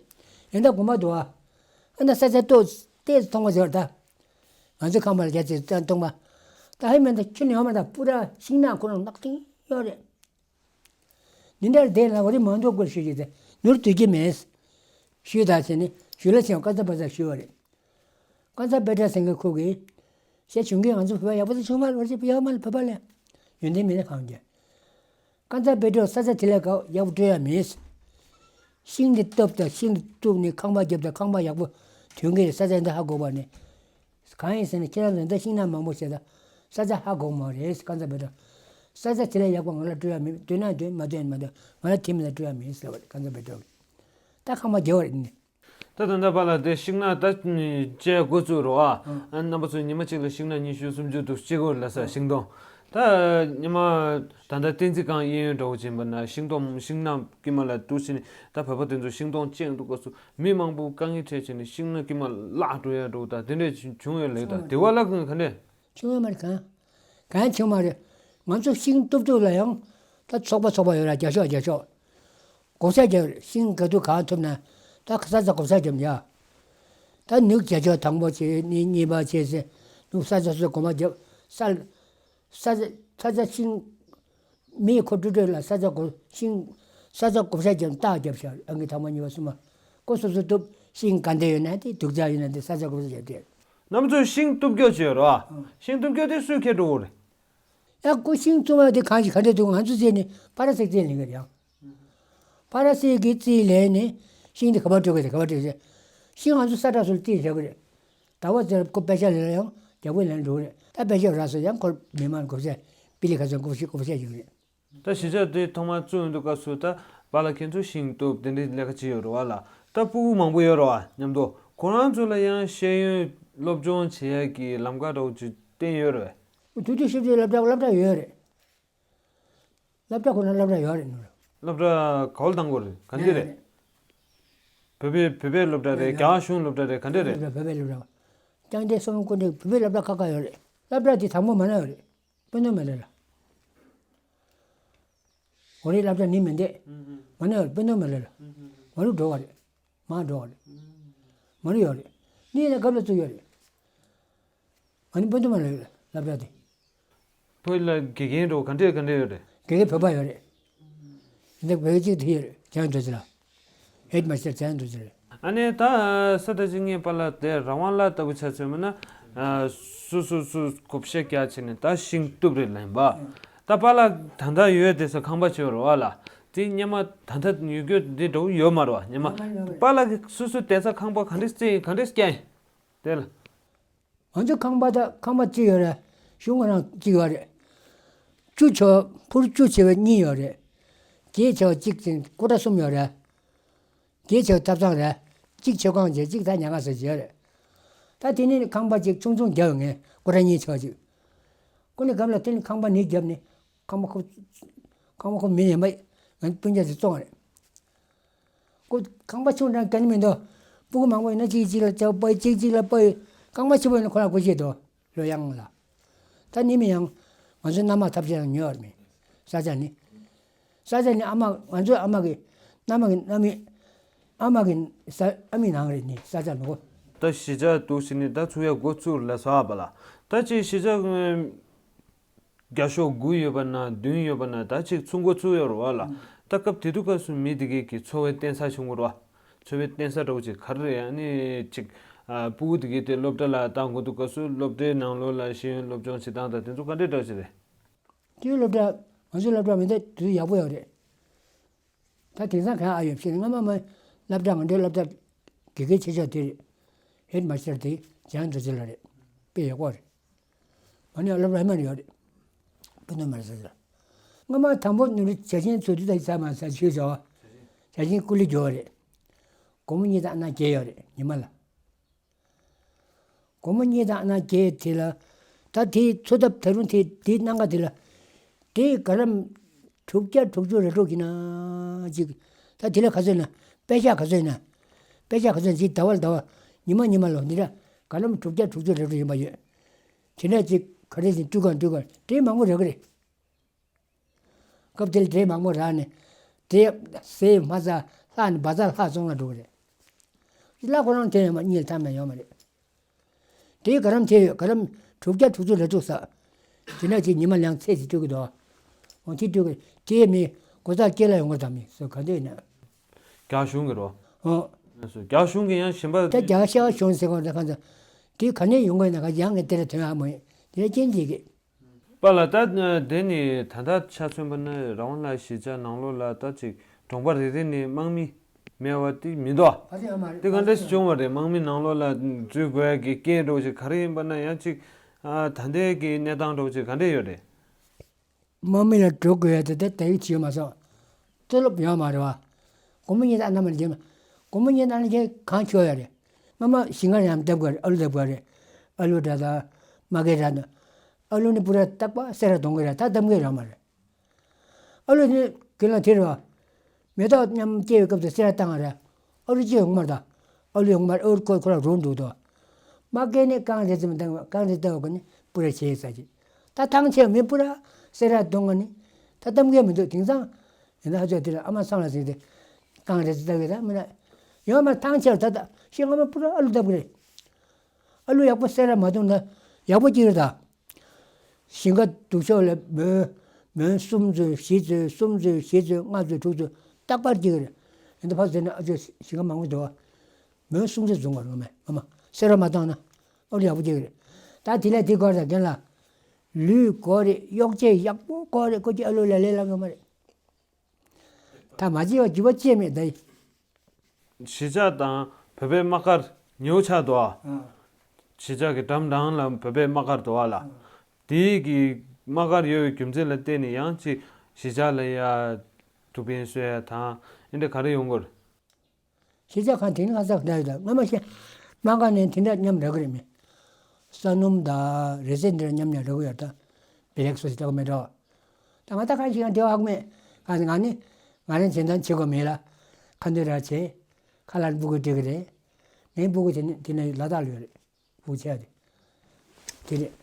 ཡིན་ད་དགོན་པ་འདུག་ཨ། ཨ་ན་ས་ཆ་ཏོག་ཏོག་ཙམ་མཐོང་བ་ཟེར་ད། ང་ཚོ་ཁང་པ་ལ་རྒྱ་ཆེ་ཙམ་མཐོང་བ། ད་ཧེ་མེད་ད་ཁྱོད་ནི་ཡོང་མ་ད་པུ་ར་ཤིང་ནགས་ཁོ་རང་ནག་ཐིང་ཡོད་རེད། ནི་འདྲར་བསྡད་ལ་འོ་རེ་མང་ཚོགས་སྐོར་ཞུས་ཀྱི་ད་ནོར་དུས་ཀྱི་མེད། ཞུས་ད་བྱས་ནི་ཞུ་ལ་ཆེན་ཀ་ཚ་པ་ཚ་ཞུས་པ་རེད། ཀ་ཚ་པེ་ཏྲ་སེང་གེ་ཁུག་གིས། ཤེས་བྱུང་གི་ང་ཚོ་བོད་པ་ཡག་པོ་ཚོ་བྱུང་མ་རེད་བར་ཆད་ཡོད་མ་རེད་བོད་པ་ལ། ཡོན་ཏན་མེད་ན་གང་རྒྱ། ཀ་ཛ་པེ་ཏྲོ་ས་ཆ་དེ་ལས་ཀ་ཡག་པོ་སྤྲོད་ཡ་མེད། ཤིང་འདི་བཏབ་དང་ཤིང་འདི་བཏུབ་ནས་ཁང་པ་བརྒྱབ་དང་ཁང་པ་ཡག་པོ་ཐོན་གི་རེད། ས་ཆ་འདི་ཧ་གོ་བ་ནས། གང་ཡིན་ཟེར་ན་ཁྱེད་རང་ཚོ་འདི་ཤིང་ནགས་མང་པོ་བྱས་ད་ས་ཆ་ཧ་གོ་མ་རེད། ཀ་ཛ་པེ་ཏྲོ་ས་ཆ་དེ་ལས་ཡག་པོ་ང་ལ་སྤྲོད་ཡ་མེད། འདོད་ན་འདོད་མ་འདོད་མ་འདོད་ང་ལ་དེ་མིན་ལ་སྤྲོད་ཡ་མེད་ཟེར་བ་རེད། ཀ་ཛ་པེ་ཏྲོ་གིས་ད་ཁང་པ་བརྒྱབ་པ་རེད་ནི། ད་ད་ལྟ་པཱ་ལགས་དེ་ཤིང་ནགས་ད་བཅད་འགོ་བཙུགས་རོགས་ཨ། ཨ་རྣམ་པ་ཚོས་ཉི་མ་གཅིག་ལ་ཤིང་ནགས་ཉི་ཤུ་སུམ་ཅུ་དུ་བཅད་དགོས་ལ་ས་ཤིང་སྡོང་། ད་ཉི་མ་ད་ལྟ་བསྟན་འཛིན་སྒང་གཡས་གཡོན་འདྲ་བོ་ཅན་པ་ན་ཤིང་སྡོང་ཤིང་ནགས་དཀྱིལ་མ་ལ་འདུག་ཕྱིན་ནས་ད་བོད་པ་དེ་ཚོ་ཤིང་སྡོང་བཅད་འདུག་སྐབས་སུ་མི་མང་པོ་དཀའ་ངལ་འཕྲད་བྱས་ནས་ཤིང་ནགས་དཀྱིལ་མ་བརླག་འགྲོ་ཡ་འགྲོ་ད་དེ་འདྲས་བྱུང་ཡོད་ལེགས་ད་དེ་བ་ལ་ག་འདྲས། བྱུང་ཡོད་མ་རེད་གང་། གང་བྱུང་མ་རེད། ང་ཚོ་ཤིང་གཏུབ་དུས་ལ་ཡང་ད་ཚོགས་པ་ཚོགས་པ་ཡོད་ར་རྒྱ་ཤོག་རྒྱ་ཤོག་བགོ་བཤའ་རྒྱག་ཤིང་ག་དུས་གང་ཐུབ་ན་ད་ས་ཆ་བགོ་བཤའ་རྒྱབ་ཡ། ད་ནུག་བྱ་ཆོག་དང་པོ་བྱས་ནི་གཉིས་པ་བྱས་ཟེར་ནུག་ས་ཆ་སོ་སོ་གོ་མ་རྒྱབ་ས་ས་ས་ཆ་ཤིང་མི་ཁོ་ཀྲུ་ཀྲུ་ལ་ས་ཆ་གོ་ཤིང་ས་ཆ་བགོ་བཤའ་རྒྱབ་རྟགས་རྒྱབ་ཤག་ཨང་ཀི་དང་པོ་གཉིས་པ་གསུམ་པ་ཀོ་སོ་སོ་གཏུབ་ཤིང་ག་འདྲ་ཡོད་ན་དེ་དུག་ཅག་ཡོད་ན་དེ་ས་ཆ་བགོ་བཤའ་རྒྱབ་དེ། རྣམ་ཚོས་ཤིང་གཏུབ་སྐྱོ་བྱས་རོ། ཤིང་གཏུབ་སྐྱོ་དེ་སུས་ཁྱེར་འགྲོ་གི་རེད། ཡང་ཀོ་ཤིང་བཙུགས་པ་དེ་གང་ཞིག་ག་འདྲ་འདུག་ང་ཚོ་རྩིས་ནས་ཕ་ར་སིག་རྩིས་ལེན་གི་རེད་ཡང་། ཕ་ར་སིག་གི་རྩིས་ལེན་ནས་ཤིང་དེ་ག་པར་སྤྲོད་གི་རེད་ག་པར་སྤྲོད་གི་རེད། ཤིང་ང་ཚོ་ས་ཁྲ་སུ་ལ་རྩིས་བཞག་གི་རེད། ཟླ་བ་ཙམ་ཁོ་པད་ཤག་ལེན་ཡང་རྒྱག་པོ་ལེན་འགྲོ་གི་རེད། ད་པད་ཤག་རག་སོང་ཡང་ཁོ་མི་མང་བགོ་བཤའ་པི་ལི་ཁ་སང་བགོ་བཤའ་བགོ་བཤའ་བྱེད་གི་རེད། ད་གཞིས་ཆགས་དེ་ཐོག་མར་བཙུགས་ཡོང་དུས་སྐབས་སུ་ད་པཱ་ལགས་ཁྱེད་ཚོ་ཤིང་གཏུབ་དེ་འདྲའི་ལས་ཀ་བྱེད་ཡོད་རེད་བ་ལ། ད་སྤུ་གུ་མང་པོ་ཡོད་རེད་བ་མཉམ་དུ་ཁོ་རང་ཚོ་ལ་ཡང་ཤེས་ཡོན་སློབ་སྦྱོང་བྱེད་ཡག་གི་ལམ་ཁ་འདྲ་བོ་ཅིག་བསྟན་ཡོད་རེད་བས། དུས་དུས་ཤེས་བྱའི་སློབ་གྲྭ་སློབ་གྲྭ་ཡོད་རེད། སློབ་གྲྭ་ཁོ་ན་སློབ་གྲྭ་ཡོད་རེད་ནོར། སློབ་གྲྭ་ག་བོ་ལ་བཏང་དགོས་རེད་ག་འདི་རེད། བོད་པའི་བོད་པའི་སློབ་གྲྭ་རེད་རྒྱ་གཞུང་སློབ་གྲྭ་རེད་ག་འདྲ་རེད། བོད་པའི་སློབ་གྲྭ། ལྕང་སྡེ་སོ་མ་ཀུན་ཏེ་བོད་པའི་སློབ་གྲྭ་ཁག་ཁག་ཡོད་རེད། སློབ་གྲྭ་དེ་དང་པོ་མ་ན་ཡོད་རེད། དཔེ་མདོ་མི་ལ་ལ། འོ་རེད་སློབ་གྲྭ་ནི་མི་འདེད། མ་ན་ཡོད་རེད་དཔེ་མདོ་མི་ལ་ལ། མ་རུ་འགྲོ་བ་རེད། མ་འགྲོ་བ་རེད། མ་རུ་ཡོད་རེད། ནི་ཡིན་ན་གབ་ལ་བཙུགས་ཡོད་རེད། ང་ནི་སྤུན་ཟླ་མ་ལ་ཡོད་སློབ་གྲྭ་དེ། བོད་ལ་དགེ་རྒན་འགྲོ་ག་འདྲས་ག་འདྲས་ཡོད་རེད། དགེ་རྒན་བོད་པ་ཡོད་རེད། འདི་བོད་གཅིག་དེ་ཡོད་རེད་བྱང་རྡོ་རྗེ་ལ། ཧེད་མ་སི་ཊར་བྱང་རྡོ་རྗེ་རེད། ཨ་ནི་ད་ས་ད་ཅི་ངས་པཱ་ལགས་དེ་རང་དབང་ལ་ལྟ་བུ་ཆ་མཚོན་མིན་ན། སུ་སུ་སུ་བགོ་བཤའ་རྒྱག་བྱས་ནས་ད་ཤིང་གཏུབ་རེད་ལེན་པ། ད་པཱ་ལགས་ད་ལྟ་ཡོད་དེ་ས་ཁང་པ་ཅིག་ཡོད་རེད་བ་ལ། དེ་སྔོན་མ་ད་ལྟ་ཡོད་རྒྱུ་འདི་འདྲ་བོ་ཡོད་མ་རེད་བ་སྔོན་མ། པཱ་ལགས་ཀྱིས་སུ་སུ་དེ་ས་ཁང་པ་ག་འདྲས་བརྩིས་ག་འདྲས་བསྐྱལ་ཡིན། དེ་ལ། ང་ཚོ་ཁང་པ་དང་ཁང་པ་གཅིག་ཡོད་རེད། གཞུང་ཁོ་རང་གཅིག་ཡོད་རེད། བཅུ་ཆེ་བ་ཕུར་བཅུ་ཆེ་བ་གཉིས་ཡོད་རེད། བརྒྱད་ཆེ་བ་གཅིག་ཅན་ཀུ་ཊ་གསུམ་ཡོད་རེད། བརྒྱད་ཆེ་བ་ཐབ་ཚང་རེད། གཅིག་མཆོད་ཁང་བྱས་གཅིག་ད་ཉལ་ཁང་ཟེར་གྱི་ཡོད་རེད། ད་དེ་ནས་ཁང་པ་གཅིག་ཆུང་ཆུང་བརྒྱབ་ངས་ཀུ་ཊ་གཉིས་ཆེ་བ་གཅིག་ཀུ་ནི་སྒམ་ལ་དེ་ནི་ཁང་པ་ནི་བརྒྱབ་ནི་ཁང་པ་ཁོ་ཁང་པ་ཁོ་མི་ཡིན་པ་ང་སྤུན་ཀྱག་ཅིག་བཙོང་རེད། ཁོ་ཁང་པ་ཆུང་དྲགས་ག་ནི་མི་འདུག་སྤུ་གུ་མང་པོ་ཡིན་ན་གཅིག་གཅིག་ལ་ཅག་པ་གཅིག་གཅིག་ལ་པ་རྐང་པ་ཆེ་པོ་ཡིན་ན་ཁོ་རང་སྒོ་ཕྱེ་འདུག་ལོ་ཡང་ལ། ད་ནི་མི་ཡང་ང་ཚོའི་མནའ་མ་ཐབས་ཤེས་ཡང་ཉོ་བར་མི། ས་ཆ་ནི། ས་ཆ་ནི་ཨ་མ་ང་ཚོའི་ཨ་མ་གི་མནའ་མ་གི་མནའ་མི། ཨ་མ་གི་ས་ཨ་མའི་ནང་རེད་ནི་ས་ཆ་ནོ། ད་གཞིས་ཆགས་འདུག་ཟེར་ནི་ད་ཚུགས་ཡ་འགོ་ཚུགས་ལ་ཟ་བ་ལ། ད་ཅིག་གཞིས་ཆགས། བརྒྱ་ཤོག་དགུ་ཡོད་པ་ན་བདུན་ཡོད་པ་ན་ད་ཅིག་ཚུགས་འགོ་ཚུགས་ཡོད་རེད་བ་ལ། ད་སྐབས་དེ་དུས་སྐབས་སུ་མི་དེ་གས་ཀྱི་འཚོ་བའི་རྟེན་ས་བྱུང་དགོས་རེད་བ། འཚོ་བའི་རྟེན་ས་འདྲ་བོ་ཅིག་ག་རེ་རེད་ཨ་ནི་ཅིག་ཨ་སྤུ་གུ་དེ་གས་དེ་སློབ་གྲྭ་ལ་བཏང་དགོས་དུས་སྐབས་སུ་སློབ་གྲྭའི་ནང་ལོགས་ལ་ཤེས་ཡོན་སློབ་སྦྱོང་བྱེད་སྟངས་དང་དེ་ཚོ་ག་འདྲས་འདྲ་བོ་ཅིག་རེད། དེའི་སློབ་གྲྭ་ང་ཚོའི་སློབ་གྲྭ་མི་འདྲ་དུས་ཡག་པོ་ཡོད་རེད། ད་དེང་སང་གང་ཨ་ཡོད་ཕྱིན་སྔ་མ་མ་སློབ་གྲྭ་ང་འདྲའི་སློབ་གྲྭ་དགེ་རྒན་ཆེ་ཤོས་དེ་རེད། ཧེད་མ་སི་ཊར་དེ་བྱང་རྡོ་རྗེ་ལགས་རེད། དཔེ་ཡག་པོ་རེད། ང་ནི་སློབ་གྲྭ་ཧེ་མ་ནས་ཡོད་རེད། དཔེ་མདོ་མ་རེད་ཟེར་ཟེར། སྔ་མ་དང་པོ་ནུ་རི་བྱ་ཆེན་ཚོ་དུས་ད་ཡི་ཚ་མ་ས་ཆོས་བྱ་བ། བྱ་ཆེན་ཀུ་ལི་འགྱོ་བ་རེད། སྒོར་མོ་གཉིས་དང་ཨ་ན་བརྒྱད་ཡོད་རེད་ཉི་མ་ལ། སྒོར་མོ་གཉིས་དང་ཨ་ན་བརྒྱད་དེ་ལ། ད་དེའི་འཚོ་ཐབས་ད་རུང་དེ་དེའི་སྣང་ག་དེ་ལ། དེའི་ག་རམ་དྲུག་བརྒྱ་དྲུག་ཅུ་རེ་དྲུག་གི་ན་ཅིག་ད་དེ་ལ་ག་ཚོད་ན་པད་ཤག་ག་ཚོད་ན། པད་ཤག་ག་ཚོད་ཅིག་ཟླ་བ་ལ་ཟླ་བ་ཉི་མ་ཉི་མ་ལོ་འདི་འདྲ་ག་རམ་དྲུག་བརྒྱ་དྲུག་ཅུ་རེ་དྲུག་ཡིན་པ་ཡོད། དེ་འདྲ་ཅིག་ག་རེ་ཟིན་སྤྲུལ་ག་སྤྲུལ་ག་དེ་མང་པོ་རེ་ག་རེད། སྐབས་དེར་འབྲས་མང་པོ་རག་ནས། དེ་ཟས་མ་ཟ་ལྷག་ནས་བ་ཟ་ལྷག་སོང་ལ་འགྲོ་གི་རེད། ལྷག་ཁོ་རང་དེ་ཡོད་མ་གཉིད་ཐམ་ན་ཡོད་མ་རེད། དེའི་ག་རམ་དེ་ཡོད་ག་རམ་དྲུག་བརྒྱ་དྲུག་ཅུ་རེ་དྲུག་ཟ། དེ་ནས་ཅིག་ཉི་མ་ལང་ཚད་ཅིག་སྤྲོད་གི་འདུག་འོ་དེ་སྤྲོད་གི་དེ་མི་གོ་ས་སྐྱེལ་ལ་ཡོང་གི་དམ་མི་སོ་ག་འདོད་ན། རྒྱ་གཞུང་གི་རོ། ཨོ། རྒྱ་གཞུང་གི་ཡང་གཞན་པ། ད་རྒྱ་གཞུང་ཟེར་གོ་ད་ག་ཚོད། དེ་ག་ནས་ཡོང་གི་ན་ག་ཡང་ངས་དེ་ལ་དོན་ཨ་མོ་ཡིན་དེ་ལ་རྐྱེན་ཅིག་གི་པཱ་ལགས། ད་དེ་ནི་ད་ལྟ་ཆ་མཚོན་པ་ན་རང་དབང་ལ་གཞིས་ཆགས་ནང་ལོགས་ལ་ད་ཅིག་གྲོང་པ་རེ་རེ་ནས་དམག་མི་མེད་པ་དེ་མི་འདུག་ཨ། ད་དེ་ཡོད་མ་རེད། དེ་ག་འདྲས་སེ་བྱུང་བ་རེད། དམག་མི་ནང་ལོགས་ལ་འཛུལ་དགོས་ཡ་གི་རྐྱེན་འདྲ་བོ་ཞིག་ག་རེ་ཡིན་པ་ན་ཡང་ཅིག་ཨ། ད་ལྟའི་གི་གནས་སྟངས་འདྲ་བོ་ཞིག་ག་འདྲས་ཡོད་རེད། དམག་མི་ལ་འགྲོ་དགོས་ཡ་དེ་ད་ད་ཡིག་ཅིག་ཡོད་མ་སོང་། ཏོ་ལོབ་ཡོད་མ་རེད་བ། སྒོར་མོ་གཉིས་དང་ཨ་ན་མ་ལ་རྒྱབ། སྒོར་མོ་གཉིས་དང་ཨ་ན་རྒྱབ་གང་ཁྱོད་ཡ་རེད། སྔ་མ་ཞིང་ཁ་ཡང་བཏབ་དགོས་རེད། ཨ་ལུ་བཏབ་དགོས་རེད། ཨ་ལུ་འདྲ་དང་། མ་གི་འདྲ་དང་། ཨ་ལུ་ནི་པུ་ར་རྟག་པ་སེ་ར་གཏོང་གི་རེད། ད་གཏམ་གི་རེད་མ་རེད། ཨ་ལུ་ནི་གི་ལ་དེ་རེད་བ། མེ་ཏོག་མཉམ་སྐྱེ་བའི་སྐབས་སུ་སེ་ར་བཏང་བ་རེད། ཨ་ལུ་སྐྱེ་ཡོང་མ་རེད་ད། ཨ་ལུ་ཡོང་མ་རེད། ཨ་ལུ་ཁོ་ཁོ་ར་རོ་འདུག་དོ། མ་སྐྱེ་ནི་རྐང་རེ་ཙམ་བཏང་བ། རྐང་རེ་བཏང་བ་གི་ནི་པུ་ར་བྱས་ས་ཅིག་ད་ཐང་ཆད་མི་པུ་ར་སེ་ར་གཏོང་གི་ནི། ད་གཏམ་གི་མི་འདུག་དེང་སང་། ཡིན་ན་ཧ་ཅང་དེ་ལ་ཨ་མ་སང་ལ་ཟིག་དེ། རྐང་རེ་ཙམ་བཏང་གི་ད་མི་ན། ཡོང་མ་ཐང་ཆད་ད་ད་ཤི་ང་མ་པུ་ར་ཨ་ལུ་བཏབ་གི་རེད། ཨ་ལུ་ཡག་པོ་སེ་ར་མ་གཏོང་ན་ཡག་པོ་སྐྱེ་རེད་ད། ཞིང་ཁ་སྡུག་ཤོས་ལ་མོན། མོན་གསུམ་ཚོད་བཞི་ཚོད། གསུམ་ཚོད་བཞི་ཚོད། ལྔ་ཚོད། དྲུག་ཚོད། རྟག་པར་སྐྱེ་གི་རེད། ཡིན་ད་ཕར་ཟེར་ན་ཨ་ཅོ་ཞིང་ཁ་མང་པོ་འདུག་བ། མོན་གསུམ་ཚོད་བཟུང་བར་ངོ་མས་ངོ་མ་སེ་ར་མ་བཏང་ན་ཨ་ལུ་ཡག་པོ་སྐྱེ་གི་རེད། ད་དེ་ལས་དེ་གོ་ར་རྒན་ལགས། ལུས་དགོས་རེད། གཡོག་བྱེད་ཡག་པོ་དགོས་རེད། ཁོ་ཅི་ཨ་ལུ་ལ་ལས་ལ་ངོ་མ་རེད། ད་མ་བྱེད་པ་རྒྱུ་བ་ཅི་མེད་ད་ཡིན། གཞིས་ཆགས་དང་བོད་པའི་དམག་སྒར་ཉེ་བོ་ཆགས་འདུག་ཨ། ཨ། གཞིས་ཆགས་ཀྱི་འགྲམ་འགྲམ་ལ་བོད་པའི་དམག་སྒར་འདུག་ཨ་ལ། ཨ། དེའི་གི་དམག་སྒར་ཡོད་པའི་རྒྱུ་མཚན་ལ་བརྟེན་ནས་ཡང་ཅིག་གཞིས་ཆགས་ལ་ཡ་ཐུགས་ཕན་གསོས་ཡ་དང་ཨེ་འདྲ་ག་རེ་ཡོང་གི་རེད། གཞིས་ཆགས་ཁང་དེ་ནི་ཁ་ཚ་འདྲ་ཡོད་ད། སྔ་མ་ཤེས། དམག་སྒར་ནས་དེ་འདྲ་མཉམ་རག་གི་རེད་མི། ས་སྣུམ་དང་རེ་ཚེ་འདི་འདྲ་མཉམ་མཉམ་རག་གི་ཡོད་ད། བེ་ལེགས་སོ་ཞིག་ལྟ་བུ་མེད་འགྲོ། ད་ང་ད་གང་ཞིག་ཡང་འབྲེལ་བ་ཧ་གོ་མེད། གང་ཟེར་ང་ནི། ང་རང་བྱེད་སྟངས་བྱེད་དགོས་མེད་ལ། ཁ་འདོན་ར་བྱེད། ཁ་ལག་སྤུ་གུ་སྤྲད་གི་རེད། ངའི་སྤུ་གུ་དེ་ནི་དེ་ནི་ལ་དྭགས་ལ་ཡོད་རེད། སྤུ་གུ་ཆེ་བ་དེ། དེ་རེད།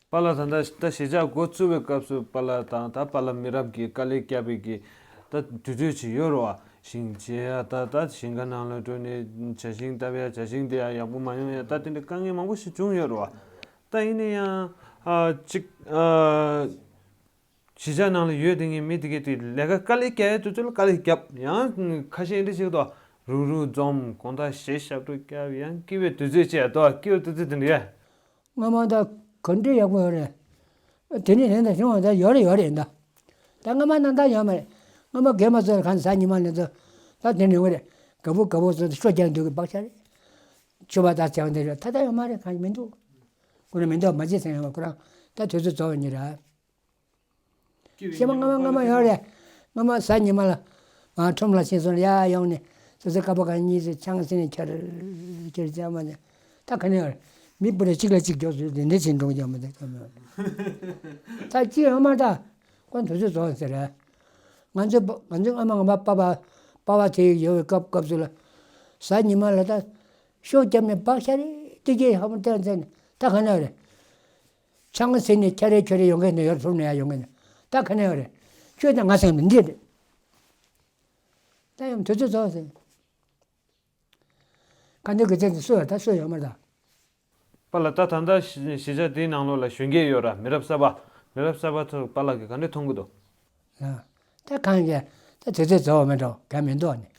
པཱ་ལགས་ད་ལྟ་ད་གཞིས་ཆགས་འགོ་བཙུགས་པའི་སྐབས་སུ་པཱ་ལགས་དང་ད་པཱ་ལགས་མི་རབས་ཀྱིས་དཀའ་ལས་བརྒྱབ་པའི་གི་ད་དུས་ཚོད་ཅིག་ཡོད་རེད་བ། ཞིང་བྱེ་ཡ་ད་ད་ཞིང་ཁ་ནང་ལ་འགྲོ་ནས་བྱ་ཞིང་བཏབ་ཡ། བྱ་ཞིང་དེ་ཡ་ཡག་པོ་མ་ཡོང་ཡ། ད་དེ་འདྲ་དཀའ་ངལ་མང་པོ་ཞིག་བྱུང་ཡོད་རེད་བ། ད་ཡིན་ན་ཡང་ཨ་ཅིག་ཨ། གཞིས་ཆགས་ནང་ལ་ཡོད་དེ་ངའི་མི་དེ་གས་དེ་ལས་ཀ་དཀའ་ལས་རྒྱག་ཡས་དུས་ཚོད་ལ་དཀའ་ལས་རྒྱབ། ཡང་ཁ་ཤས་འདི་ཞིག་ཏོ་རུག་རུག་འཛོམས། དགོང་དག་གཞས་ཞབས་བྲོ་རྒྱབ། ཡང་སྐྱིད་པའི་དུས་ཚོད་བཅས་ཏོ། སྐྱིད་པའི་དུས་ཚོད་དེ་འདྲ་ཡ། སྔ་མ་ད་ག་འདྲའི་ཡག་པོ་ཡོད་རེད། དེ་ནི་ཡིན་ད་བྱུང་བ་ད་ཡོད་རེད་ཡོད་རེད་ཡིན་ད། ད་སྔ་མ་ནང་ད་ཡོད་མ་རེད། སྔ་མ་རྒན་མ་ཚོ་གང་ཟ་ཉི་མ་ནས་ཚོ་ད་དེ་འདྲ་ཡོང་གི་རེད། དགའ་པོ་དགའ་པོ་ཚོ་ཤོ་རྒྱག་འདུག་གི་བག་ཆགས་རེད། ཆུ་བ་ད་བྱ་བ་འདི་རེད། ད་ད་ཡོད་མ་རེད། གང་ཡང་མི་འདུག་ཁོ་རང་མི་འདུག་མ་བྱེད་ཟེར་ཡོང་བ་ཁོ་རང་ད་དུས་ཚོད་རྫོགས་པ་ཉིད་རེད། ཤེས་པ་སྔ་མ་སྔ་མ་ཡོད་རེད། སྔ་མ་གཟའ་ཉི་མ་ལ་ང་ཁྲོམ་ལ་ཕྱིན་སོང་ཡ་ཡོང་ནས་སོ་སོའི་ཀ་པ་ག་གཉིས་སུ་ཆང་སྲིད་ནས་ཁྱེར་ཁྱེར་ཅང་མ་ནས་ད་ག་ནས་ཡོད་རེད། མི་སྤུ་རེ་གཅིག་ལ་གཅིག་མགྱོགས་སུ་དེ་འདྲ་ཕྱིན་འགྲོ་ཀྱང་མི་འདུག་ད་གཅིག་ཡོང་མ་ད་ཁོ་དུས་ཚོད་རྫོགས་ཟེར་རེད། ང་ཚོ་ང་ཚོའི་ཨ་མ་ང་པ་པ་པ་པ་དེ་ཡོད་པའི་སྐབས་སྐབས་སུ་ལ་གཟའ་ཉི་མ་ལ་ད་ཤོག་བརྒྱབ་ནས་བག་ཤ་རེ་ཏི་ཀྱེ་ཧ་མ་ཏན་ཟེར་ནས་ད་ག་ནས་ཡོད་རེད། ཆང་ཟེར་ནས་ཁྱ་རེ་ཁྱོ་རེ་ཡོང་མཁན་ནས་ཡོད། ཐུར་ནས་ཡ་ཡོང་མཁན་ནས་ད་ག་ནས་ཡོད་རེད། ཁྱོད་དང་ང་ཚང་མི་འདི་རེད། ད་ཡང་དུས་ཚོད་རྫོགས་ཟེར། ག་འདི་གི་ཚེ་འདི་སུ་ཡོད་ད་སུ་ཡོད་མ་རེད་ད། པཱ་ལགས་ད་ད་ལྟ་གཞིས་ཆགས་འདིའི་ནང་ལོགས་ལ་གཞོན་སྐྱེས་ཡོད་ར། མི་རབས་གསར་པ། མི་རབས་གསར་པ་ཚོ་པཱ་ལགས་ཀྱིས་ག་འདྲས་མཐོང་གི་འདུག་ད་གང་གི་ད་དུས་ཚོད་རྫོགས་མེད་འགྲོ་ག་མི་འདུག་ནི།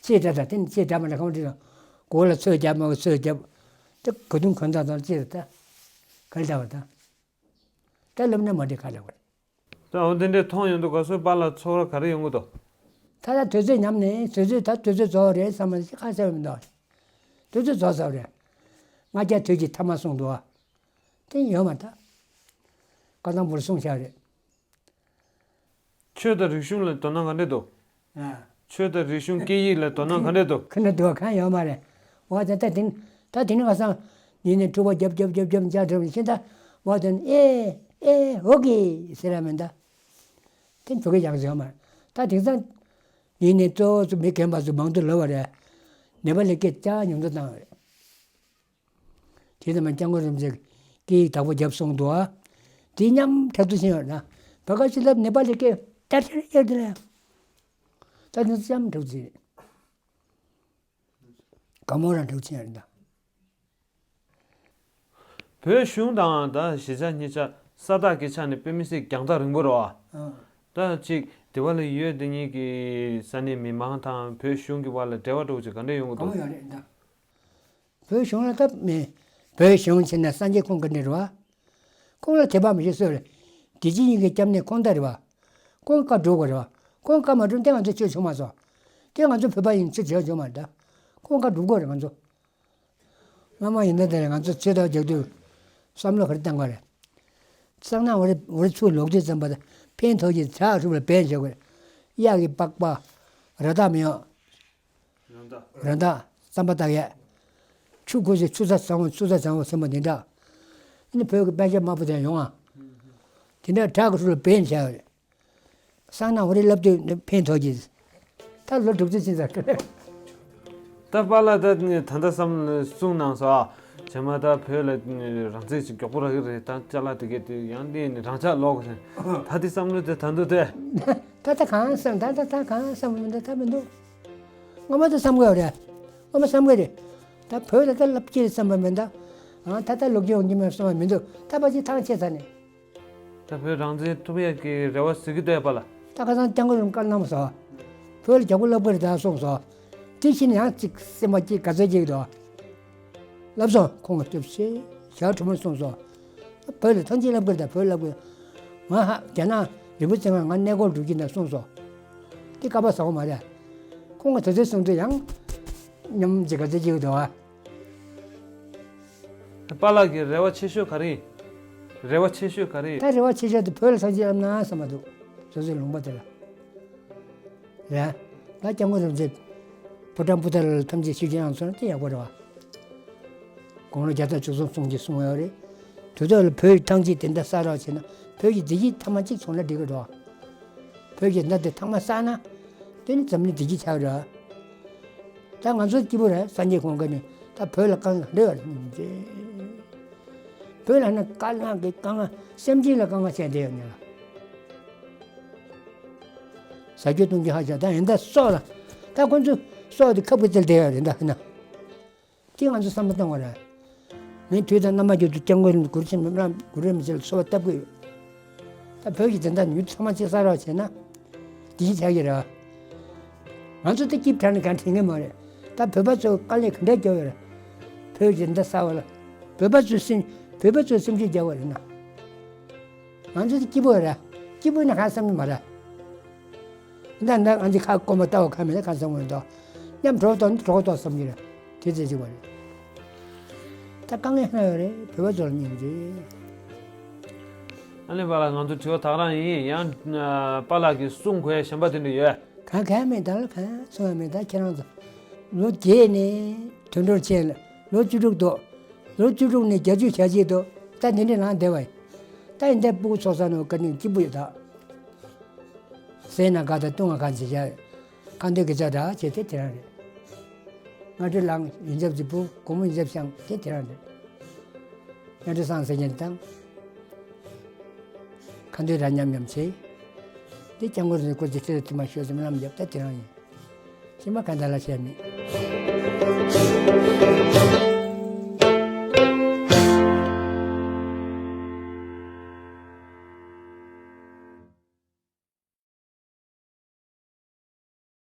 ཅེས་འདྲ་ད་དེ་ནི་ཅེས་འདྲ་མ་འདྲ་གང་འདྲི་ར། མགོ་ལ་ཚོས་རྒྱབ་མ་གི་ཚོས་རྒྱབ། དེ་གོ་དུང་གོན་ད་དང་ཅེས་ད། ག་རེ་འདྲ་བ་ད། ད་ལབ་ན་མ་འདྲི་ག་འདྲ་བ། ད་འོ་དེ་འདྲས་མཐོང་ཡོང་དུས་ག་སོ་པཱ་ལགས་ཚོར་བ་ག་རེ་ཡོང་གི་འདུག་ད་ད་དུས་ཚོད་ཉམས་ནས་དུས་ཚོད་ད་དུས་ཚོད་རྫོགས་རེད་བསམ་མ་ཤི་ཁ་གསལ་བ་མི་འདུག་དུས་ཚོད་རྫོགས་ཚར་རེད། ལྔ་བརྒྱ་དུས་ཀྱི་ཐ་མ་གསུངས་འདུག་ཨ། དེ་ཡོད་མ་ད། བཀའ་དང་པོར་གསུངས་བཞག་རེད། ཆོས་དང་རིག་གཞུང་ལ་དོ་སྣང་ག་འདྲས་འདུག་ཨ། ཆོས་དང་རིག་གཞུང་སྐད་ཡིག་ལ་དོ་སྣང་ག་འདྲས་འདུག་ཁ་ན་འདུག་གང་ཡོད་མ་རེད། འོ་ད་ད་དེ་ད་དེ་ནི་ང་སང་ཉིན་ནས་འཁྲུག་པ་རྒྱབ་རྒྱབ་རྒྱབ་རྒྱབ་འཇའ་འགྲིབ་ཤིན་ད་འོ་ད་ཨེ་ཨེ་ཨོ་ཀེ་ཟེར་ར་མིན་ད། དེ་འགྲོ་གི་ཡག་ཟེར་ཡོད་མ་རེད། ད་དེང་སང་ཉིན་ནས་གཙོ་བོ་ཚོ་མི་རྒན་པ་ཚོ་མང་དུ་ལབ་པ་རེད། ནེ་པ་ལི་སྐད་ཅག་ཉུང་དུ་བཏང་བ་རེད། དེ་ཚང་མ་སྐྱབས་མགོན་རིན་པོ་ཆེས་སྐད་ཡིག་བདག་པོ་བརྒྱབ་གསུངས་འདུག་ཨ། དེ་མཉམ་འཁྲབ་ཏུ་ཕྱིན་ཡོད་ན། བ་ག་ཅི་ལབ་ནེ་པ་ལི་སྐད་ཏར་ཏར་ཡར་དེ་ལ་ཡང་། ད་དེ་ཚོ་མཉམ་འཁྲབ་ཏུ་ཕྱིན། དགའ་མོ་རང་འཁྲབ་ཕྱིན་ཡོད་ན། བོད་གཞུང་དང་ད་གཞིས་ཆགས་གཉིས་ཆ་ས་ཐག་གི་ཆ་ནས་དཔེ་མི་སྲིད་རྒྱང་ཐག་རིང་པོ་རེད་བ། ཨ། ད་ཅིག་དེ་བ་ལ་ཡོད་དེ་གཉིས་ཀྱི་ས་གནས་མི་མང་དང་བོད་གཞུང་གི་བར་ལ་འབྲེལ་བ་འདྲ་བོ་ཅིག་ག་འདྲས་ཡོང་གི་འདུག་གང་ཡོད་རེད་ད། བོད་གཞུང་ལ་སྟབས་མེད། བོད་གཞུང་བྱས་ན་སངས་རྒྱས་ཁོང་གི་འདྲ་རེད་བ། ཁོང་ལ་དད་པ་མི་བྱེད་སྲོལ་རེད། དེ་ཅི་ཡིན་གྱི་སྐྱབས་གནས་ཁོང་ལྟ་རེད་བ། ཁོང་བཀའ་སྒྲུབ་དགོས་རེད་བ། ཁོང་བཀའ་མ་སྒྲུབ་དེ་ང་ཚོ་ཆོས་བྱུང་མ་སོང་། དེ་ང་ཚོ་བོད་པ་ཡིན་ཚུལ་བྱེད་བྱུང་མ་རེད་ད། ཁོང་བཀའ་སྒྲུབ་དགོས་རེད་ང་ཚོ། སྔ་མ་ཡིན་ན་དེ་ལས་ང་ཚོ་ཆོས་དང་རྒྱག་དུས་བསམ་བློ་ག་རེ་བཏང་དགོས་རེད། སང་ན་འོ་རེ་འོ་རེ་ཚུར་ལོག་དུས་ཙམ་པ་དང་ཕན་ཐོགས་ཀྱི་བྱ་སྒྲུབ་ལ་འབད་བྱེད་དགོས་རེད། གཡག་གི་པགས་པ། ར་བཏགས་མི་ཡོང་། ར་བཏགས། ར་བཏགས་རྩམ་པ་བཏགས་ཡས། ཆུ་ཁོལ་ཞིག་ཆུ་ཚ་གཙང་བོ་ཆུ་ཚ་གཙང་བོ་ཟེར་བ་འདི་འདྲ། ཨ་ནི་བོད་ཀྱི་དཔེ་ཆ་དམར་པོ་དེ་ཡོང་ཨ། དེ་འདྲ་བྲག་གི་ཧྲུལ་ལ་འབད་བྱས། སང་ན་འོ་རེ་ལབ་དུས་ཕན་ཐོགས་ཀྱི། ད་ལོ་དྲུག་ཅུ་ཕྱིན་ཚར། ད་པཱ་ལགས་ད་ད་ལྟ་བསམ་གསུངས་གནང་སོང་ཨ། བྱས་མ་ད་བོད་ལ་རང་བཙན་ཞིག་མགྱོགས་པོ་རག་གི་རེད། ད་ཅ་ལག་དེ་གས་དེ་ཡང་དེ་ནི་རང་ཆགས་ལོག་གི་ཟེར། ད་དེ་བསམ་བློ་དེ་ད་འདུག་དེ། ད་ད་གང་བསམ་ད་ད་ད་གང་བསམ་མི་འདུག་ད་མི་འདུག་སྔོན་མ་ད་བསམ་དགོས་རེད། སྔོན་མ་བསམ་དགོས་རེད། ད་བོད་ལ་ད་ལབ་ཀྱི་རེད་བསམ་པ་མིན་ད། ཨང་ད་ད་ལོག་རྒྱུ་ཡོང་གི་མེད་བསམ་པ་མི་འདུག་ད་ཕལ་ཆེར་ཐང་ཆད་ཚར་ནས། ད་བོད་རང་བཙན་ཐོབ་ཡག་གི་རེ་བ་ཟེར་གི་འདུག་ཡ་པཱ་ལགས། ད་ཁ་སང་སྐྱབས་མགོན་རིན་པོ་ཆེ་བཀའ་གནང་སོང་། བོད་ལ་རྒྱག་པོ་ལབ་གི་རེད་ད་གསུངས་སོང་། དེ་བཞིན་ཡང་གཅིག་སེམས་པ་སྐྱིད་ག་ཚོད་སྐྱིད་འདུག་ལབ་སོང་ཁོང་གིས་སྟོབས་ཆེ་ཞག་དྲུག་མ་གསུངས་སོང་། བོད་ལ་ཐང་ཆད་ལབ་གི་རེད་ད་བོད་ལབ་གི། ང་ཧ་རྒྱ་ནག་རི་བོ་རྩེ་ལྔ་ང་གནས་སྐོར་འགྲོ་གི་འདུག་གསུངས་སོང་། དེ་བཀའ་པ་ཟ་བོ་མ་རེད། ཁོང་གིས་དེ་ཚོ་གསུངས་དུས་ཡང་སྙོམས་སྐྱིད་ག་ཚོད་སྐྱིད་འདུག་ཨ། པཱ་ལགས་ཀྱི་རེ་བ་ཆེ་ཤོས་ག་རེ་ཡིན། རེ་བ་ཆེ་ཤོས་ག་རེ་ཡིན། ད་རེ་བ་ཆེ་ཤོས་དེ་བོད་ལ་ཐང་ཆད་ལབ་ན་བསམ་པ་འདུག་སོ་སོའི་ལུང་པ་དེ་ལ། རེད། ད་སྐྱབས་མགོན་རིན་པོ་ཆེ་ཕོ་བྲང་པོ་ཏཱ་ལ་ཐམས་ཅད་ཤེས་ཀྱི་ཡང་ཚོར་དེ་ཡག་པོ་རེད་བ། དགུང་ལོ་བརྒྱ་དང་བཅུ་གསུམ་གསུང་གི་གསུང་ཡོད་རེད། དུས་ཐོག་ལ་བོད་ཐང་ཆད་དེ་འདྲ་བསགས་རོགས་བྱས་ན་བོད་ཀྱི་བདེ་སྐྱིད་ཐ་མ་གཅིག་བྱུང་ན་འགྲིག་གི་འགྲོ། བོད་ཀྱི་མདའ་དེ་ཐང་མ་བསགས་ན། དེ་ནི་འཛམ་གླིང་བདེ་སྐྱིད་ཆགས་ར། ད་ང་ཚོ་སྐྱིད་པོ་རེད་སངས་རྒྱས་ཁོང་ཀ་ནི་ད་བོད་ལ་དཀའ་ངལ་འདྲ་ཡོད་རེད་སྙིང་རྗེ། བོད་ལ་ན་དཀའ་ངལ་གི་དཀའ་ངལ་སེམས་ཅན་ལ་དཀའ་ངལ་བྱས་བསྡད་ཡོད་ནི་ལ། ཟ་རྒྱུ་བཏུང་རྒྱུ་ཧ་ཅང་ད་ཡིན་ད་སྲོག་ལ། ད་ཁོ་ཚོ་སྲོག་དེ་ཁབ་ཀྱི་རྩལ་བསྡད་ཡོད་རེད་ད་ཧི་ན། དེ་ང་ཚོ་བསམ་བློ་གཏོང་བ་རེད། ངས་དུས་དང་རྣམ་པ་བརྒྱུད་དུ་སྐྱབས་མགོན་གུ་རུ་ཆེན་པོ་སྨོན་ལམ་གུ་རུ་རིན་པོ་ཆེ་ལ་གསོལ་བ་བཏབ་ཀྱི་ཡོད། ད་བོད་ཀྱི་བདེན་མཐའ་མྱུར་དུ་ཚང་མ་གཅིག་གསལ་རོགས་བྱས་ན། བདེ་སྐྱིད་ཆགས་ཀྱི་རེད། ང་ཚོ་ད་སྐྱིད་དྲགས་ནས་གང་དྲན་གྱི་མ་རེད། ད་བོད་པ་ཚོ་དཀའ་ལས་ག་འདྲ་རྒྱག་ཡོད་རེད། བོད་ཀྱི་བདེན་མཐའ་གསལ་བ་ལ། བོད་པ་ཚོའི་སེམས་བོད་པ་ཚོའི་སེམས་ཤུགས་རྒྱག་པ་རེད་ན། ང་ཚོ་ད་སྐྱིད་པོ་རེད། སྐྱིད་པོ་ནས་གང་བསམ་གྱི་མ་རེད། ད་ད་ང་ཚོ་ཁ་སྐོམ་པ་ལྟ་བ་ཁ་མེད་ན་ཁ་སང་ངོས་ཐོག་མཉམ་གྲོགས་ཐོག་ནི་གྲོགས་ཐོག་བསམ་གྱི་རེད། དེ་ཚེ་གཅིག་པ་རེད། ད་དཀའ་ངལ་ཧ་ཡོད་རེད་བོད་པ་ཚོ་ལ་སྙིང་རྗེ། ཨ་ནི་པཱ་ལགས་ང་ཚོ་དྲི་བ་དག་རང་ཡིན་ཡང་། པཱ་ལགས་ཀྱི་གསུང་གོ་ཡ་གཞན་པ་དེ་འདྲ་ཡོད། གང་གང་མེད་ད་ལ་གང་གསུང་ཡ་མེད་ད་ཁྱེད་རང་ཚོ། ལོ་བརྒྱད་ནས་དོན་གྲུབ་ཆེན་ལ་ལོ་བཅུ་དྲུག་འདུག་ལོ་བཅུ་དྲུག་ནས་བརྒྱད་ཅུ་གྱ་གཅིག་འདུག་ད་འདི་འདྲ་ལངས་བསྡད་པ་ཡིན། ད་ཡིན་ད་སྤུ་གུ་ཚོགས་ས་ནང་ག་ནས་སྐྱིད་པོ་ཡོད་ད། ཟས་ན་དགའ་དང་བཏུང་བ་གང་བྱེད་བྱ། ཁ་འདོན་གི་ཆ་འདྲ་བྱེད་དེ་དེ་རང་རེད། སྔ་དྲོ་ལངས་ཡོན་ཆབ་ཅིག་ཕུལ་དགོང་མོ་ཡོན་ཆབ་བཤམས་དེ་དེ་རང་རེད། སྔ་དྲོ་སང་ཟས་ཉན་བཏང་། ཁ་འདོན་ར་མཉམ་མཉམ་བྱེད། དེ་སྐྱབས་མགོན་རིན་པོ་ཆེ་ཁྲི་ལ་དུ་མ་ཤོད་ཅིག་སྨོན་ལམ་བརྒྱབ་ད་དེ་རང་ཡིན། ཕྱི་མ་ག་འདྲ་ལ་བཤད་མེད།